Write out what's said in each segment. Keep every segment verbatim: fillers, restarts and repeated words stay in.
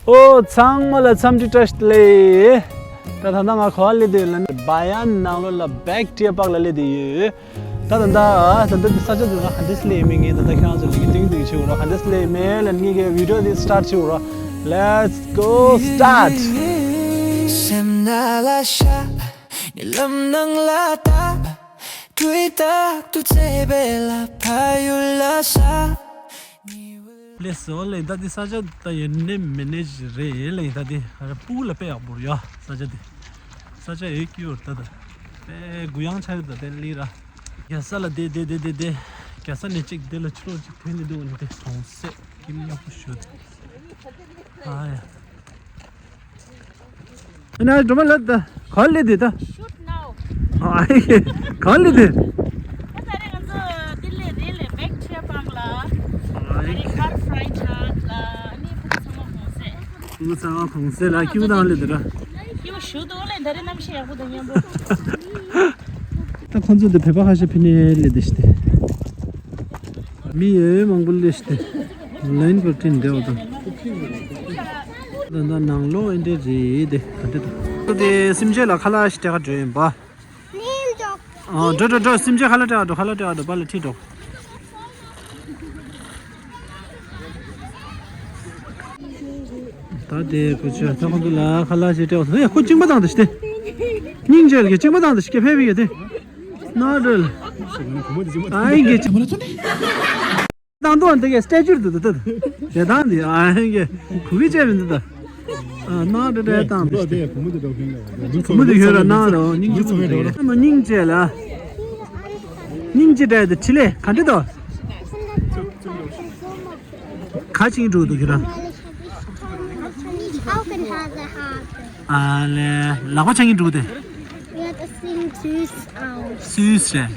ཨོ་ཚང་མ་ལ་འཚམས་འདྲི་བཀྲ་ཤིས་བདེ་ལེགས། ད་ད་ལྟ་ང་ག་པར་སླེབས་བསྡད་ཡོད་ལབ་ན་བ་ཡན་ནང་ལོགས་ལ་བེག་ཊི་ཡར་པཱག་ལ་སླེབས་བསྡད་ཡོད། ད་ད་ད་ད་ད་འདི་ས་ཆ་འདི་ང་ག་འདྲས་སླེབས་མིན་ངས་ད་ལྟ་ཁྱེད་རང་ཚོ་ལ་ངས་སྟོན་གྱི་འདུག་ཆུ་རོ། ག་འདྲས་སླེབས་མིན་ལ་ངས་ཀྱི་བི་ཌི་ཡོ་འདི་སི་ཊར་ཊི་ཆུ་རོ། Let's go start. སེམས་ནང་ལ་ཤར། ཉེ་ལམ་ནང་ལ་བཏབ། དུས་རྟག་ཏུ་བརྩེ་བའི་ལ་ཕ་ཡུལ་ལ་ཤར། ལགས་སོ་ལགས། ད་འདི་ས་ཆ་ད་ཡིན་ནའི་མིན་ནའི་ཞིག་རེད་ལགས། ད་འདི་ཕྲུ་གུ་ལ་དཔེ་ཡག་པོ་རེད་ཡ། ས་ཆ་འདི། ས་ཆ་ཡོད་ཀྱི་ཡོད་ད་ད། དཔེ་གུ་ཡངས་ཆགས་ཡོད་ད་དེ་ལི་ར། རྒྱལ་ས་ལ་བསྡད་བསྡད་བསྡད་བསྡད་བསྡད། རྒྱལ་ས་ནས་གཅིག་དེ་ལ་ཕྱི་ལོགས་གཅིག་ཐོན་ནས་འདུག་ནི་དེ་གྲོང་གསེབ་ཀྱི་མི་ཡག་པོ་ཞུ་ད། ཨ་ཡ། ཨ་ན་སྒྲོལ་མ་ལགས་ད་ག་པར་སླེབས་བསྡད་ད། Shoot now. ཨ་ཡེ་ག་པར་སླེབས་བསྡད། ད་ད་རེས་ང་ཚོ་ལྡི་ལི་རི་ལ་བེག་ཊི་ཡར་པཱག་ལ། ཨ་ད་ཡེ་རེས་ཁར་ཕ་རའི་ཆར་ལ་ཨ་ནི་ཕྲུ་གུ་ཚང་མ་གུང་སེང་། ཕྲུ་གུ་ཚང་མ་གུང་སེང་ལ་སྐྱིད་པོ་དང་སླེབས་བསྡད་ར། སྐྱིད་པོ་ཞུ་འདུག་ལགས། ད་རེས་གནམ་གཤིས་ཡག་པོ་དང་མཉམ་པོ། ད་ཁོང་ཚོ་འདི་བོད་པ་ཁ་ཤས་ཕེབས་ནས་སླེབས་བསྡད་ཤག་སྟེ། མི་ཡོད་མང་པོ་སླེབས་ཤག་སྟེ། ལའིན་པར་ཏིན་འདེའོ་དང་། ད་ད་ནང་ལོགས་ཨེ་འདྲས་རེད་དེ་ག་འདྲས་དང་། དེ་སེམས་ཅན་ལ་ཁ་ལག་ཞིག་སྤྲད་ག་འགྲོ་ཡིན་པ། ཨ་འགྲོ་འགྲོ་འགྲོ། སེམས་ཅན་ཁ་ལག་སྤྲད་ག་འགྲོ། ཁ་ལག་སྤྲད་ག་འགྲོ། པཱ་ལགས་ཁྲིད་འགྲོ། ད་དེ་ཁོ་ཚོས་ད་ཁོ་ཚོ་ལ་ཁ་ལག་ཞིག་སྤྲད་འོ། ཡ་ཁོ་གཅིན་པ་བཏང་འདི་ཤི་སྟེ། སྙིང་རྗེ་ལ་གཅིན་པ་བཏང་འདི་ཤི་ཀེ་ཕེབས་པའི་ཡོད་དེ། ན་འགྲོ་ལ། ཨ་ཡིན་གྱི་གཅིན་པ་བཏང་འདུག་ཨ། འདི་གའི་སྟེ་ཅུར་འདུག་འདུག་འདུག་དེ་བཏང་འདི་ཨ་ཡིན་གྱི་གུ་གི་བཅད་མི་འདུག་ད། ཨ་ན་འགྲོ་འགྲོ་བཏང་འདི་ཤི་སྟེ། བུ་མོ་དེ་ཁྱོད་རང་ན་རོ་སྙིང་རྗེ་མོ་དེ་ཡོད་ར། སྙིང་རྗེ་ལ། སྙིང་རྗེ་འདྲ་ཡོད་དེ་ཁྲི་ལས་ག་འདྲ་འདུག་ག་ཅིག་འགྲོ་འདུག་ཁྱོད་རང་། Augen hat er hart. ཨ་ལས་ལག་པ་ཆག་གིན་འགྲོ་དེ། Wird es ihm süß aus. སུས་རེད།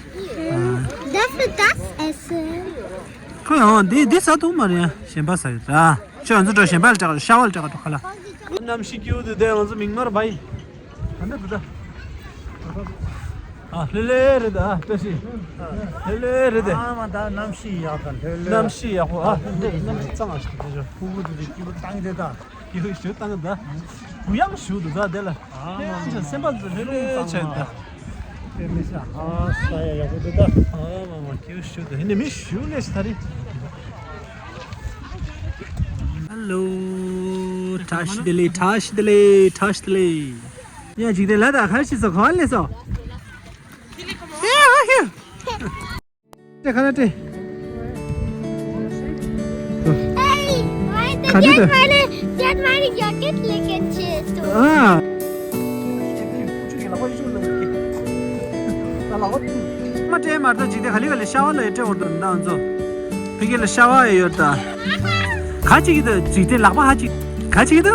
Das wird das Essen. ཁོ་ཡང་འདི་འདི་ཟ་ཐུབ་མ་རེད། གཞན་པ་ཟ་ཡོད་ད། ཁྱོད་ང་ཚོ་འགྲོ་གཞན་པ་ལ་སྐྲག་ཤ་བ་ལ་སྐྲག་འགྲོ་ཁ་ལ། གནམ་གཤིས་སྐྱིད་པོ་འདུག་དེ་ང་ཚོ་མིག་དམར་བ་ཡིན། ཨ་འདི་འདུག་ད། ཨ་ལྷོད་ལྷོད་རེད་ད་ཨ་བཀྲ་ཤིས། ལྷོད་ལྷོད་རེད་དེ། ཨ་མ་ད་གནམ་གཤིས་ཡག་ག་ལྷོད་ལྷོད། གནམ་གཤིས་ཡག་པོ་ཨ་འདི་གནམ་གཤིས་གཙང་བ་ཞིག་འདུག་དེ་ཚོ། ཕྲུ་གུ་འདི་འདི་སྐྱིད་པོ་བཏང་དེ་ད། སྐྱིད་པོ་ཞིག་བཏང་ད། གུ་ཡངས་ཞིག་འདུག་ད་དེ་ལ། ཨ་མ་ཁྱོད་སེམས་པ་ཚོ་ལྷོད་ལྷོད་བྱས་ད། དེ་མི་ཤ་ཨ་ས་ཡ་ཡག་པོ་འདུག་ད། ཨ་མ་མ་སྐྱིད་པོ་ཞིག་འདུག་ཧེ་ནས་མི་ཞིག་ལས་ཤ་ད་རེད། ཧ་ལོ། བཀྲ་ཤིས་བདེ་ལེགས། བཀྲ་ཤིས་བདེ་ལེགས། བཀྲ་ཤིས་བདེ་ལེགས། ཡ་འཇིག་རྟེན་ལ་ད་ག་རེ་བྱེད་སོང་། ག་པར་སླེབས་སོང་། ཨེ་ཧ་ཧི། ཏེ་ག་ལ་ཏེ། Hey, weißt du, ག་འདྲ་འདུག die hat meine, die hat meine Jacket lecken. ཨ། མ་སྤྲད་མ་ད་འཇིག་རྟེན་ག་ལེ་ག་ལེ་ཤ་བ་ལ་ཡ་སྤྲད་འོར་དུ་ན་ཚོ། ཕ་གི་ལ་ཤ་བ་ཡ་ཡོད་ད། ག་ཅིག་གི་ད་འཇིག་རྟེན་ལག་པ་ཧ་ཅིག་ག་ཅིག་གི་ད།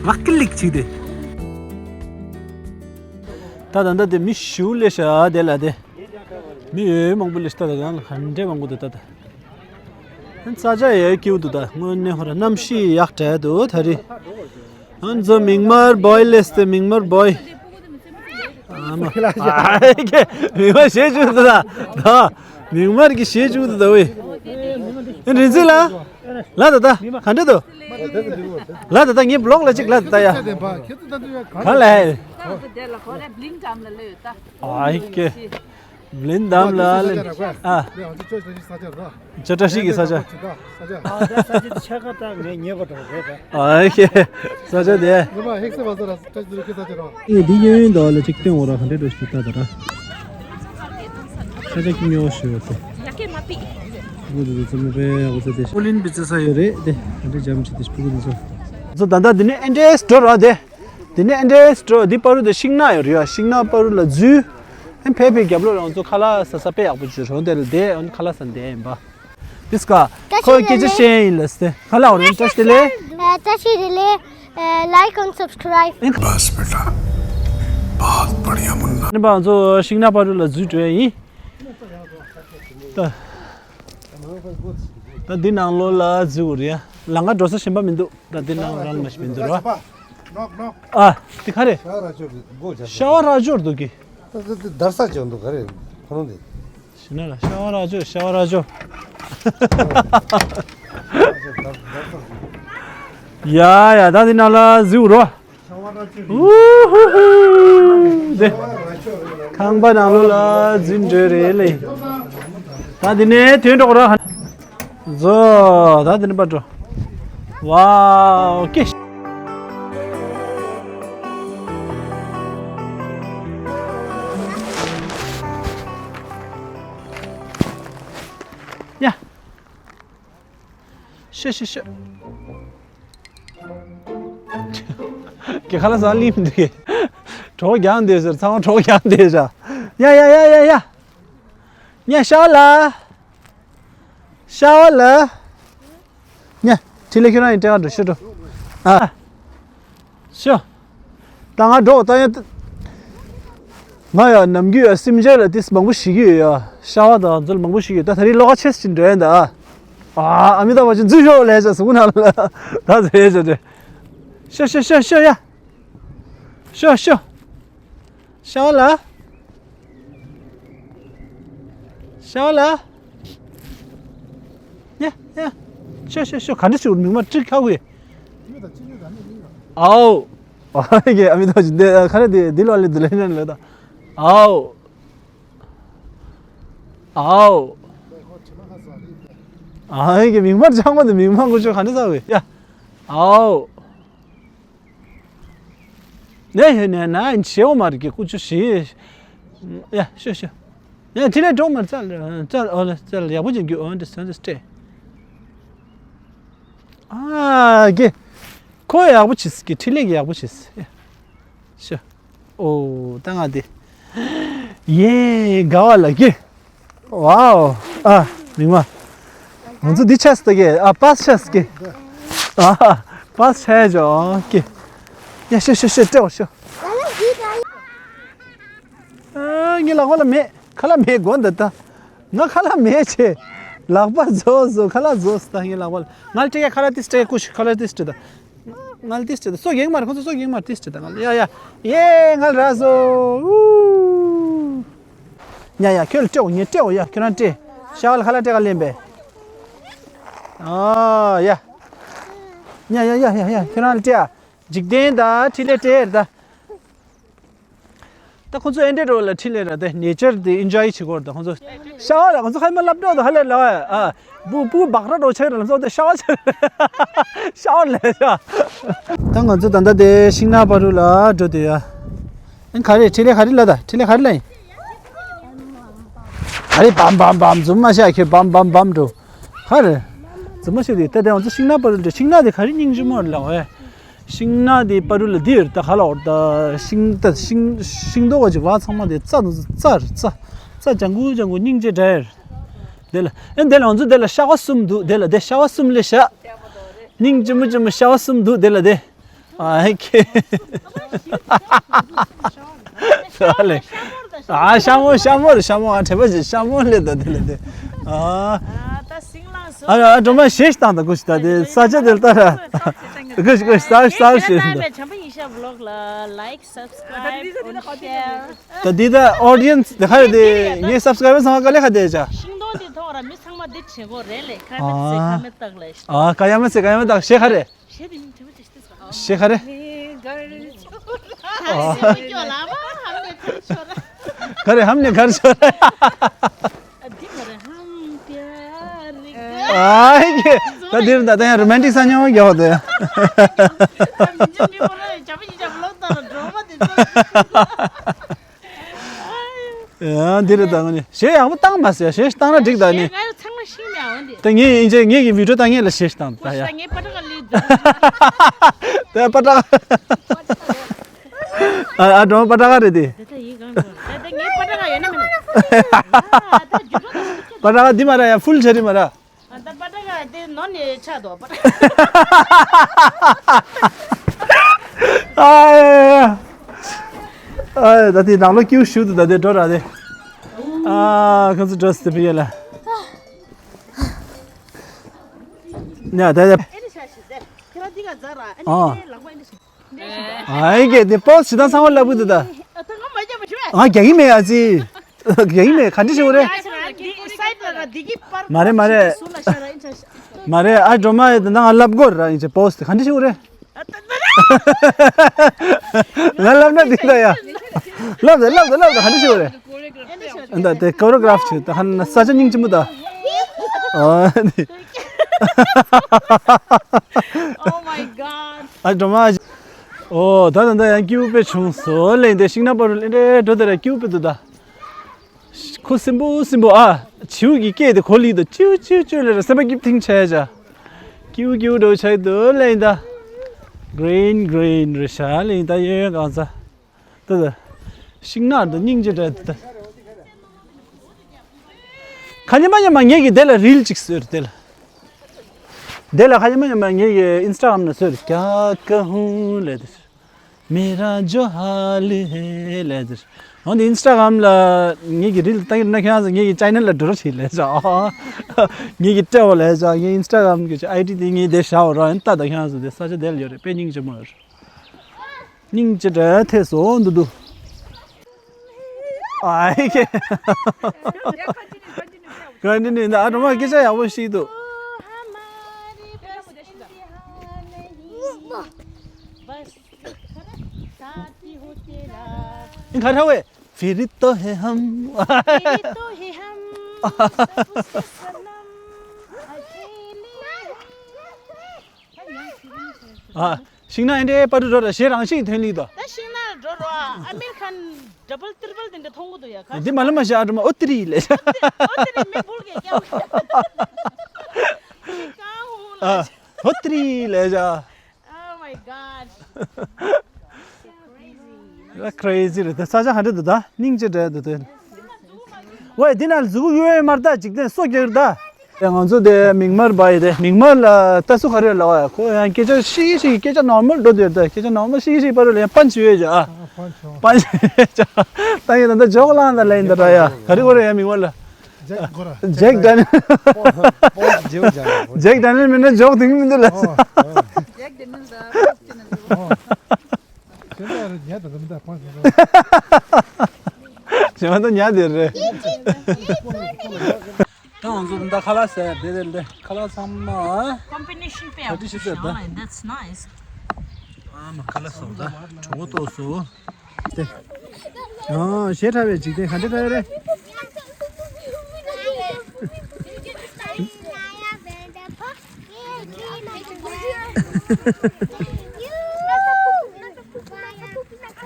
Wackelig. Wackelig ཅིག་དེ། ད་ད་ད་དེ་མི་ཞུ་ལེ་ཤ་དེ་ལ་དེ། མི་ཡོད་མང་པོ་ལེ་ཤ་ད་ད་ཡང་ལ་ག་འདྲེ་མང་པོ་དེ་ད་ད། ས་ཆ་ཡོད་སྐྱིད་པོ་འདུག་ད་དངོས་གནས་ཧོ་ར་གནམ་གཤིས་ཡག་དྲགས་འདུག་ད་རེས། ང་ཚོ་མིག་དམར་བོའི་ལེས་ཏེ་མིག་དམར་བོའི། ཨ་མ། ཨ་ཀེ་མིག་དམར་ཞེ་བཅུག་འདུག་ད། ད་མིག་དམར་གྱི་ཞེ་བཅུག་འདུག་ད་ཝེ། ཨེ་རིན་ཙི་ལ། ལ་ད་ད་ག་འདྲ་འདུག་ལ་ད་ད་ངའི་བི་ལོག་ལ་གཅིག་ལ་ད་ད་ཡ། ག་ལ་ཧེ། ཨ་ཀེ། བླིན་དམ་ལ་ལེ། ཨ། ཅ་བཀྲ་ཤིས་ཀྱི་ས་ཆ། ཨ་ཀེ། ས་ཆ་དེ། ཨེ་འདི་གཡས་གཡོན་དུ་ལ་ཅིག་སྟོན་འོ་ར་ག་འདྲས་འགྲོ་ཞིག་ལྟ་ད་ར། ས་ཆ་ཀི་མྱོ་ཞུ་ཡོད་དེ། ཕྲུ་གུ་དེ་ཚོ་མི་དཔེ་ཡག་པོ་ཚོ་དེ་ཕུ་ལིན་པི་ཙེ་ས་ཡོད་རེད་དེ། ག་འདྲས་འཇམ་ཞིག་དེ་ཕྲུ་གུ་དེ་ཚོ། ཚོ་ད་ལྟ་འདི་ནས་ཨེ་འདྲས་འགྲོ་ར་དེ། དེ་ནས་ཨེ་འདྲས་འགྲོ་འདི་པ་རུ་དེ་ཤིང་ནགས་ཡོད་རེད་ཡ། ཤིང་ནགས་པ་རུ་ལ་འཛུལ། ཨེ་ཕེབས་པའི་རྒྱབ་ལོགས་ལ་ང་ཚོ་ཁ་ལག་ཟ་ས་དཔེ་ཡག་པོ་ཅིག་རོ་དེ་ལ་དེ་ཨོན་ཁ་ལག་ཟ་འདི་ཡིན་པ། དིས་ཀ་ཁོ་སྐད་ཆ་བཤད་ཡིན་ལ་སྟེ་ཁ་ལག་འོ་རེད་བཀྲ་ཤིས་བདེ་ལེགས། བཀྲ་ཤིས་བདེ་ལེགས། Like and subscribe. बस बेटा, बहुत बढ़िया मुन्ना। ནི་པ་ང་ཚོ་ཤིང་ནགས་པ་རུ་ལ་འཛུལ་འགྲོ་ཡ་ཡིན། ད་ད་འདི་ནང་ལོགས་ལ་འཛུལ་དགོས་རེད་ཡ། ལམ་ཁ་འགྲོ་ས་གཞན་པ་མི་འདུག་ད་འདི་ནང་རང་མ་ཞིག་མི་འདུག་ར། ནོག་ནོག་ཨ་དེ་ག་རེ། ཤ་བ་ར་ཅོ་གི་སྒོ་རྒྱབ། ཤ་བ་ར་ཅོ་འདུག་གི། ད་ད་ད་དར་ས་ཅོ་འདུག་ག་རེ་ཁོ་རང་དེ། ཤི་ན་ལ་ཤ་བ་ར་ཅོ་ཤ་བ་ར་ཅོ། དར་དར་ས་ཅོ། ཡ་ཡ། ད་འདི་ནང་ལ་འཛུལ་རོགས། ཨུ་ཧུ་ཧུ། དེ་ཁང་པ་ནང་ལོགས་ལ་འཛུལ་འགྲོ་རེད་ལེ། ད་འདི་ནས་ཐོན་འགྲོ་རོགས། བཟོ། ད་འདི་ནས་པར་འགྲོ། ཝའོ། ཀེ། ཡ། ཤོ་ཤོ་ཤོ། ཀྱེ། ཁ་ལག་ཟ་ལིམ་འདུག་གི། གྲོགས་རྒྱག་འདོད་ཟེར། ཚང་མ་གྲོགས་རྒྱག་འདོད་བྱ། ཡ་ཡ་ཡ་ཡ་ཡ། ཉ་ཤ་ལ། ཤ་བ་ལ། ཉ། ཁྲི་ལེ་ཁྱོད་རང་ཡིན་སྤྲད་ག་འགྲོ་ཤོ་འགྲོ། ཨ། ཤོ། ད་ང་འགྲོ་ད་ཡ། ང་ཡ་ནམ་རྒྱུན་ཡ་སིམ་འཇལ་ལ་ཏིས་མང་པོ་ཞིག་ཡོད་ཡ། ཤ་བ་དང་ཚོལ་མང་པོ་ཞིག་ཡོད། ད་ད་རིང་ལོ་ག་ཆེས་ཅིག་འགྲོ་ཡ་ད། ཨ། ཨ་མི་ཏཱབ་བཅན་འཛུལ་ཤོག་ལས་བྱ་ཟུག་ན་ལ། ད་ཟེར་བྱ་དེ། ཤོ་ཤོ་ཤོ་ཤོ་ཡ། ཤོ་ཤོ། ཤ་བ་ལ། ཤ་བ་ལ། ཡ་ཡ། ཤོ་ཤོ་ཤོ། ག་འདྲ་ཞིག་མིག་མ་ཀྲིག་ཁ་བའི། ཨའོ། ཨ་ཡེ། ཨ་མི་ཏཱབ་བཅན་འདི་ཁ་རེ་འདི་འདི་ལོ་ལེ་འདི་ལེ་ནན་ལེ་ད། ཨའོ། ཨའོ། ཨ་ཡེ། མིག་མ་ཅང་མ་འདི་མིག་མ་ཀུ་ཅོ་ག་འདྲ་ཟ་བའི་ཡ། ཨའོ། ནས་ཧེ་ནས་ན་ཤེའོ་མ་རིག་གི་ཀུ་ཅོ་ཞིག་ཡ་ཤོ་ཤོ། ཡ་ཁྲི་ལེ་འགྲོ་མར་ཙལ་ཙལ། ཨོ་ལེ་ཙལ། ཡག་པོ་ཅིག་རྒྱུ། ཨོ་འདི་སོན་འདི་སྟེ། ཨ་གི། ཁོ་ཡག་པོ་བྱེད་ཀྱི། ཁྲི་ལེ་གི་ཡག་པོ་བྱེད་ཡ་ཤོ། ཨོ་ད་ང་འདི། ཡེ་དགའ་བ་ལ་གི། ཝའོ། ཨ། མིག་མ། ང་ཚོ་འདི་ཆས་ཏེ་གི། ཨ། པཱས་ཆས་གི། ཨ། པཱས་ཆས་ཇོ་གི། ཡ་ཤོ་ཤོ་ཤོ། སྤྲད་བར་ཤོ། ཨ། ངའི་ལག་པ་ལ་མེད། ཁ་ལག་མེད་དགོ་འདི་ད། ང་ཁ་ལག་མེད་ཆེ། ལག་པ་བཟོ་བཟོ། ཁ་ལག་བཟོ་ས་ད་ངའི་ལག་པ་ལ། ང་ལ་སྤྲད་ཡ། ཁ་ལག་ཏིས་སྤྲད་ཡ། ཀུ་ཤུ་ཁ་ལག་ཏིས་སྤྲད་ད། ང་ལ་ཏིས་སྤྲད་ད། སོ་གེང་མར། ཁོང་ཚོ་སོ་གེང་མར་ཏིས་སྤྲད་ད། ང་ལ་ཡ་ཡ། ཡེ་ང་ལ་ར་སོ། ཨུ། ཉ་ཡ། ཁྱོད་ལ་སྤྲད་འོ། ངས་སྤྲད་འོ་ཡ། ཁྱོད་རང་སྤྲད། ཤ་བ་ལ་ཁ་ལག་སྤྲད་ག་ལེན་པས། ཨ་ཡ། ཉ་ཡ་ཡ་ཡ་ཡ། ཁྱོད་རང་ལ་སྤྲད་ཨ། འཇིག་རྟེན་ད་ཁྲི་ལེ་སྤྲད་ད། ད་ཁོང་ཚོ་ཨེ་འདྲས་འགྲོ་ལ་ཁྲི་ལེ་ར་དེ་ནེ་ཅར་དེ་ཨིན་ཇོའི་བྱེད་དགོས་རེད། ད་ཁོང་ཚོ་ཤ་བ་ལ་ཁོང་ཚོ་ཧ་མ་ལབ་འགྲོ་ད་ཧ་ལས་ལ་ཨ། བུ་བུ་བག་ར་འགྲོ་ཆེ་ར་ལ་ཚོ་དེ་ཤ་བ་ཆེ། ཤ་བ་ལས་ཤ། ད་ང་ཚོ་ད་ལྟ་དེ་ཤིང་ནགས་བར་དུ་ལ་འགྲོ་དུས་ཡ། ཨན་ག་རེ་ཁྲི་ལེ་ག་རེ་ལ་ད་ཁྲི་ལེ་ག་རེ་ལ་ཡིན། ག་རེ་བམ་བམ་བམ་རྫུན་མ་བཤད། ཁྱོད་བམ་བམ་བམ་འགྲོ་ག་རེ། རྫུན་མ་བཤད་དེ་ད་དེ་ང་ཚོ་ཤིང་ནགས་བར་དུ་འགྲོ། ཤིང་ནགས་དེ་ག་རེ་སྙིང་རྗེ་མོ་རེད་ལ་ཨོ་ཡ། ཤིང་ནགས་དེ་བར་དུ་ལ་འདིར་ད་ག་ལ་འོར་ད་ཤིང་ད་ཤིང་ཤིང་ཏོག་གི་བ་ཚང་མ་དེ་རྩྭ་དང་རྩྭ་རེད། རྩྭ་རྩྭ་ལྗང་གུ་ལྗང་གུ་སྙིང་རྗེ་འདྲ་ཡར། དེ་ལ་ཨེ་དེ་ལ་ང་ཚོ་དེ་ལ་ཤ་བ་གསུམ་འདུག་དེ་ལ་དེ་ཤ་བ་གསུམ་ལས་ཤ། སྙིང་རྗེ་མོ་རྗེ་མོ་ཤ་བ་གསུམ་འདུག་དེ་ལ་དེ། ཨ་ཁེ། ཨ་ལེ། ཨ་ཤ་མོ་ཤ་མོ་རེད། ཤ་མོ། ཨ་དྲན་པ་བྱེད། ཤ་མོ་ལས་ད་དེ་ལ་དེ། ཨ། ད་སིང་ལང་སོ། ཨ་ཨ་སྒྲོལ་མ་ཞེས་བཏང་ད་ཀུ་ཤི་ད་དེ་ས་ཆ་དེ་ལ་ལྟ་ར། ཀུ་ཤི་ཀུ་ཤི་ས་ས་ཞེས་ད། བྱམས་པ་ཡིན་ཤ་བི་ལོག་ལ་ལའིཀ་སབ་སི་ཀ་རའིབ་ཨེན་ཤེར། ད་འདི་ད་ཨོ་ཌི་ཡན་སི་དེ་ག་རེ་དེ་ངའི་སབ་སི་ཀ་རའི་བར་ཚང་མ་དཀའ་ལས་ཁག་དེ་ཅག་ཤིང་སྡོང་དེ་མཐོང་ར་མི་ཚང་མ་འདི་བྱེད་དགོས་རེད་ལེ། ཁ་མི་ཚེ་ཁ་མི་རྟག་ལེ། ཨ་ཀ་ཡ་མི་ཚེ་ཀ་ཡ་མི་རྟག་ཞེས་ག་རེ། ཞེས་ག་རེ། ག་རེ་ཧམ་ནས་གར་ཤོར། ཨ་ཡེ། ད་འདིར་ད་ད་ཡང་རོ་མན་ཊིག་ས་ཉོ་རྒྱག་དེ། ཡང་འདི་རེད་ད་ང་ནི་གཞས་ཡག་པོ་བཏང་མ་ཟེར། གཞས་བཏང་ན་འགྲིག་ད་ནི། ད་ངས་ཡིན་ཅེ་ངས་ཀྱི་བི་ཌིའོ་བཏང་ངས་ལ་གཞས་བཏང་ད་ཡ། ད་པ་ཏྲ་ཨ་ཨ་སྒྲོལ་མ་པ་ཏྲ་ག་རེད་དེ། པ་ཏྲ་ག་འདི་མ་ར་ཡ་ཕུལ་ཆ་རི་མ་ར། ཨ་ད་པ་ཏྲ་ག་དེ་ནོར་ནས་ཆགས་འདུག་པ་ཏྲ་ག། ཨ་ཡ་ཡ་ཡ། ཨ་ད་དེ་ནང་ལོ་ཀྱུ་ཞུ་དུ་ད་དེ་འགྲོ་ར་དེ། ཨ་ཁོ་ཚོ་འགྲོ་སི་ཕི་ཡ་ལ། ཉ་ད་ད། ཨ། ཨ་ཡེ་གེ་དེ་པོ་ཇི་ལྟར་ཚང་བ་ལབ་གི་འདུག་ད། ང་རྒྱག་གི་མེད་ཨ་ཙི། རྒྱག་གི་མེད། ག་འདྲི་ཞིག་རེད། མ་རེད་མ་རེད། མ་རེད། ཨ་སྒྲོལ་མ་ཡིས་ད་ང་ལབ་དགོས་ར། ཡིན་ཅེ་པོ་སི་ཊི་ག་འདྲ་ཞིག་རེད། ང་ལབ་ན་འགྲིག་ད་ཡ། ལབ་ད་ལབ་ད་ལབ་ད་ག་འདྲ་ཞིག་རེད། ཨ་ད་དེ་ཀོ་རི་ཡོ་གྷ་ར་ཕི་བྱེད་ད། ཧ་ན་ས་ཆ་སྙིང་རྗེ་མོ་ད། ཨ་ནི། Oh my god. ཨ་སྒྲོལ་མ། ཨོ་ད་ད་ད་ཡང་སྐྱིད་པོ་དཔེ་བྱུང་སོང་ལེ། འདི་ཤིང་ནགས་པ་རུ་ལེ་འདྲེ་འགྲོ་དེ་ར་སྐྱིད་པོ་དཔེ་འདུག་ད། ཁུ་སིམ་པོ་སིམ་པོ་ཨ། བྱིའུ་གི་སྐད་དེ་གོ་ལི་དང་ཅིའུ་ཅིའུ་ཅིའུ་ལབ་ར། སེམས་པ་སྐྱིད་ཐིང་ཆགས་ཤག་སྐྱིའུ་སྐྱིའུ་འགྲོ་ཆགས་འདུག་ལབ་ཡིན་ད། གྷི་རིན་གྷི་རིན་རེད་ཤག་ལབ་ཡིན་ད། གཡས་གཡོན་གང་ས། ད་ད། ཤིང་ནགས་འདི་སྙིང་རྗེ་དྲགས་ད། ཁ་ཉིན་མ་ཉིན་མ་ངེད་ཀྱིས་དེ་ལ་རིལ་ཅིག་བཟོས་རེད་དེ་ལ། དེ་ལ་ཁ་ཉིན་མ་ཉིན་མ་ངེད་ཀྱིས་ཨིན་སི་ཊ་གྷ་རམ་ལ་བཟོས་རེད། ཀྱ་ཀ་ཧུང་ལབ་དེ། མེ་ར་ཇོ་ཧ་ལི་ཧེ་ལབ་དེ། འོན་ཏེ་ཨིན་སི་ཊ་གྷ་རམ་ལ་ངེད་ཀྱི་རིལ་བཏང་གི་ན་ཁྱེད་རང་ཚོ་ངེད་ཀྱི་ཅེ་ནལ་ལ་འགྲོ་རོགས་བྱེད་ལབ་ཤག་ངེད་ཀྱི་སྤྲད་འོ་ལབ་ཤག་ངའི་ཨིན་སི་ཊ་གྷ་རམ་གྱི་ཨའི་ཌི་དེ་ངས་དེ་བཞག་འོ་ར། ཡིན་ད་ད་ཁྱེད་རང་ཚོ་དེ་ས་ཆ་དེ་ལ་ཡོད་རེད། དཔེ་སྙིང་རྗེ་མོ་ཡོད་རེད། སྙིང་རྗེ་དྲགས་ཐལ་སོང་འདུག་འདུག་ཨ་ཧེ་ཀེ། ག་ནི་ནི་ད་ཨ་སྒྲོལ་མ་སྐད་ཆ་ཡག་པོ་ཞིག་འདུག་ཨིན་ག་ར་ཝེ། फिर तो है हम। फिर तो है हम। सब उसके सनम। अकेले। ཨ། ཤིང་ནགས་ཨེ་འདྲའི་པར་འགྲོ་ར། ཞེ་རང་ཤིང་ཐོན་ལི་དོ། ད་ཤིང་ནགས་འགྲོ་རོ། ཨ་མིར་ཁཱན་ཌབ་བལ་ཏྲི་བལ་དེ་འདྲ་མཐོང་གི་འདུག་ཡ། ག་འདི་མ་ལ་མ་ཤི་ཨ་འགྲོ་མ་ཨོ་ཏི་རི་ལས་ཤ། ཨོ་ཏི་རི་མི་བུལ་གེ་ཀྱང་། ཨ། ཨོ་ཏི་རི་ལས་ཤ། Oh my god. Crazy. ཨ་ཁི་རེ་ཟི་རེད་ད། ས་ཆ་ག་འདྲ་འདུག་ད། སྙིང་རྗེ་དྲགས་འདུག་ད། ཝེ་འདི་ན་གཟུགས་ཡོད་མར་ད་འཇིག་རྟེན་སོ་རྒྱག་རེད་ད། ཡ་ང་ཚོ་དེ་མིག་དམར་བ་ཡི་དེ། མིག་དམར་ལ་ད་སུ་ག་རེ་ལབ་ཡ། ཁོ་ཡང་སྐད་ཆ་ཤིག་ཤིག་སྐད་ཆ་ནོར་མལ་འགྲོ་འདུག་ད། སྐད་ཆ་ནོར་མལ་ཤིག་ཤིག་པ་རུ་ལ་ཡང་པན་ཆི་ཡོད་ཅག་ཨ། པན་ཆི་ཡོད་ཅག་ད་ཡིན་ད་ད་ཇོག་ལང་ད་ལ་ཡིན་ད་ར་ཡ། ག་རེ་གོ་ར་ཡ་མིག་དམར་ལ། ཇེག་གོ་ར། ཇེག་ཌེ་ནི། པོ་ཇེག་ཇེག་ཇེག་ཇེག་ཌེ་ནི་མིན་ན་ཇོག་དེང་མི་འདུག་ལ། ཨོ། ཇེག་ཌེ་ནི་ད། ཁྱེད་ཚོ་ཉལ་དང་མི་འདུག་ཕངས་ཟིན་རོགས། ཞེ་མ་ད་ཉལ་དེ་རེད། ད་ང་ཚོ་ད་ཁ་ལག་ཟས་དེ་དེ་དེ་ཁ་ལག་ཚང་མ། Combination pair. ག་དུས་ཤི་ཟེར་ད། That's nice. ཨ་མ་ཁ་ལག་སོང་ད། གྲོད་ཁོག་ལྟོགས་སོང་། དེ། ཨ་ཞེ་དྲག་པའི་འཇིག་རྟེན་ག་འདྲ་འདྲ་རེད།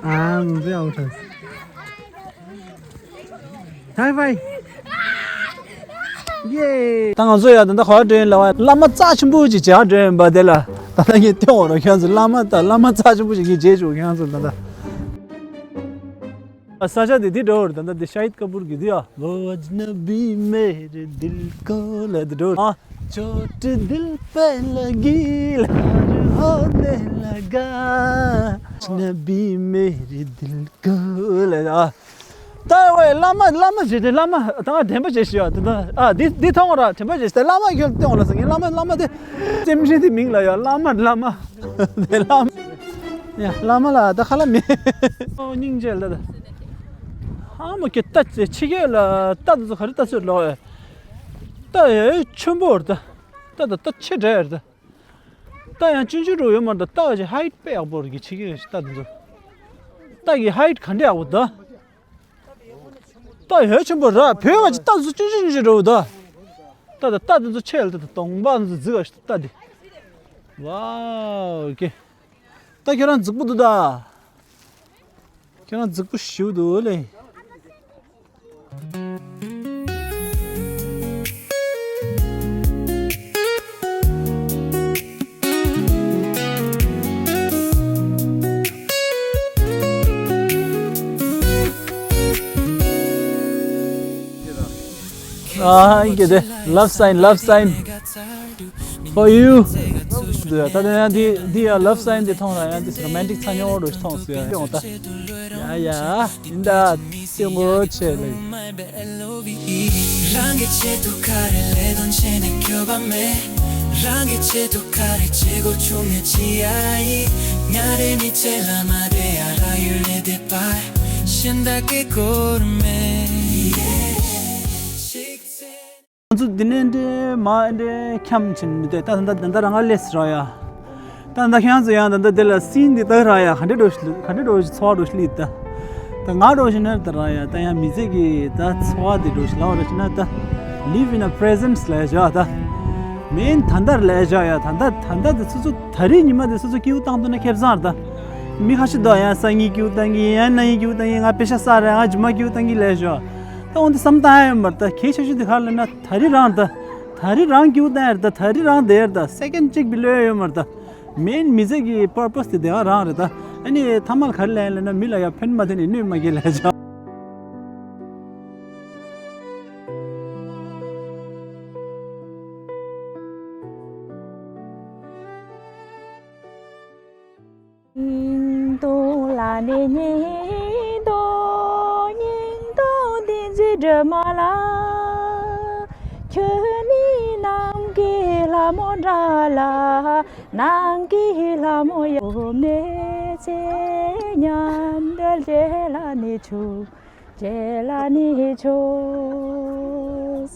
ཨ་མ་བེ་ཨའུ་ཊར། Hi, hi. ཡེ། ད་ང་ཚོ་ཡ་ད་ལྟ་ག་པར་འགྲོ་ཡིན་ལབ་པ། བླ་མ་རྩ་ཆེན་པོ་ཅིག་མཇལ་འགྲོ་ཡིན་པ་དེ་ལ། ད་ལྟ་ངས་སྟོན་འོང་རོགས། ཁྱེད་ཚོ་བླ་མ་ད་བླ་མ་རྩ་ཆེན་པོ་ཅིག་ངས་མཇལ་བཅུག་ཁྱེད་ཚོ་ད་ལྟ། ས་ཆ་དེ་འདི་འགྲོ་བར་ད་ལྟ་འདི་ཤ་ཧིད་ཀ་པུར་གི་འདི་ཡ། वो अजनबी मेरे दिल को ལབ་འདི་འགྲོ། ཨ། चोट दिल पे लगी ला होने लगा अजनबी मेरे दिल को ལབ་ཨ། ད་ཝེ་བླ་མ་བླ་མ་ཞེས་ཏེ་བླ་མ་ད་ང་དྲན་པ་བྱེད་ཤི་ཡ། ད་ད་ཨ་འདི་འདི་མཐོང་ར་དྲན་པ་བྱེད་ཤི། ད་བླ་མ་ཁྱོད་སྟོན་འོང་ལ་ཟེར་ངས། བླ་མ་བླ་མ་དེ་སེམས་ཤིང་དེ་མིང་ལ་ཡ་བླ་མ་བླ་མ་དེ་བླ་མ་ཡ་བླ་མ་ལ་ད་ཁ་ལ་མེད། ཨོ་སྙིང་རྗེ་ལ་ད་ཧ་མ་ཁྱོད་ད་ཚེ་ཕྱི་རྒྱལ་ལ་ད་དུ་ཚོ་ག་རེ་ད་ཚོད་ལོག་ཡ། ད་ཡ་ཆེན་པོ་རེད་ད། ད་ད་ད་ཆེ་དྲགས་རེད་ད། ད་ཡང་ཆུང་ཆུང་འགྲོ་ཡོད་མ་རེད་ད། ད་ཅིག་ཧའིཊ་དཔེ་ཡག་པོ་རེད་གི་ཕྱི་རྒྱལ་ཞིག་ད་འདི་ཚོ། ད་གི་ཧའིཊ་ག་འདྲ་ཡག་པོ་ད། ད་ཡོད་ཆེན་པོ་ར་བོད་བ་ཅིག་ད་ཚོ་ཆུང་ཆུང་ཆུང་ཆུང་འགྲོ་ད། ད་ད་ད་འདི་ཚོ་ཆེ་ལ་ད་ད་གདོང་པ་འདི་ཚོ་རྫི་བ་ཞིག་ད་འདི། ཝའོ་ཀེ། ད་ཁྱོད་རང་རྫིག་པོ་འདུག་ད། ཁྱོད་རང་རྫིག་པོ་ཞིག་འདུག་ལེ། ཨ་ཧ་ཡིན་གྱི་དེ། love sign, love sign for you. འདུག་ཡ། ད་ལྟ་ཡང་འདི་འདི་ཡ་love sign འདི་མཐོང་ར་ཡང་འདི་romantic ཚ་ཉོ་འོ་རུ་མཐོང་སུ་ཡ་ཡོང་ད། ཡ་ཡ། ཡིན་ད། སྐྱོ་ངོ་ཆེ་ལེ། རང་གི་ཆེད་དུ་ག་རེ་ལས་དོན་བྱས་ནས་སྐྱོ་བ་མེད། རང་གི་ཆེད་དུ་ག་རེ་བྱེད་དགོས་བྱུང་ནས་ཅི་ཡ་ཡིན། ཉ་རེ་མི་ཆེ་ལ་མ་དེ་ཡ་ར་ཡུལ་ལས་དེ་པ་གཞན་དག་གི་སྐོར་མེད། ང་ཚོ་ འདི་ནས་འདྲེ་མ་འདྲེ་འཁྱམ་ཕྱིན་མི་འདོད། ད་ད་ད་ད་རང་ལས་ར་ཡ། ད་ད་ཁྱེད་ཚོ་ཡང་ད་ད་དེ་ལ་སིན་འདི་ལྟ་ར་ཡ། ག་འདྲ་འགྲོ་ཤི་ག་འདྲ་འགྲོ་ཤི་ཚོར་བ་འགྲོ་ཤི་ལི་ད། ད་ང་འགྲོ་ཤི་ན་ད་ར་ཡ། ད་ཡང་མི་ཚེ་གི་ད་ཚོར་བ་འདི་འགྲོ་ཤི་ལ་བ་འགྲོ་ཤི་ན་ད། Live in a presence ལས་བྱ་ད། མེན་ད་ད་ལས་བྱ་ཡ། ད་ད་ད་ད་དེ་ཚོ་ཚོ་ད་རེས་ཉི་མ་དེ་ཚོ་ཚོ་སྐྱིད་པོ་བཏང་འདུག་ན་ཁེབས་ཚང་ད། མི་ཁ་ཤས་འདུག་ཡང་སང་ཉིན་སྐྱིད་པོ་བཏང་གི་ཡང་གནངས་ཉིན་སྐྱིད་པོ་བཏང་གི། ང་པེ་ཤ་ཟ་ར་ང་ཇི་མ་སྐྱིད་པོ་བཏང་གི་ལས་བྱ། ད་འོན་ཏེ་བསམ་བཏང་ཡ་ཡོད་མ་རེད། ད་གལ་ཆེ་ཤོས་དེ་ག་རེ་ལབ་ན་ད་རེས་རང་ད། ད་རེས་རང་སྐྱིད་པོ་བཏང་ཡ་རེད། ད་ད་རེས་རང་བསྡད་ཡ་རེད། ད་སེ་ཀེན་ཌ་གཅིག་པའི་བློ་ཡ་ཡོད་མ་རེད། ད་མེན་མི་ཚེ་གི་པར་པ་སི་དེ་དེ་ག་རང་རེད། ད་ཨ་ནི་ཐ་མལ་ག་རེ་ལབ་ཡ་ལབ་ན་མི་ལ་ཡ་ཕན་མ་ཐོན་ནས་གནོད་མ་སྐྱེལ་ལས་བྱ། སྙིང་སྟོབས་ལ་ནི་སྙིང་སྟོབས། སྙིང་སྟོབས་བསྟན་འཛིན་སྒྲོལ་མ་ལ། ཁྱོད་ནི་ནམ་མཁའི་ལྷ་མོ་འདྲ་ལ། ནམ་མཁའི་ལྷ་མོ་ཡོད་མེད་ཚེ་མཉམ་དུ་འབྲེལ་ལ་ནི་ཆོག་འབྲེལ་ལ་ནི་ཆོག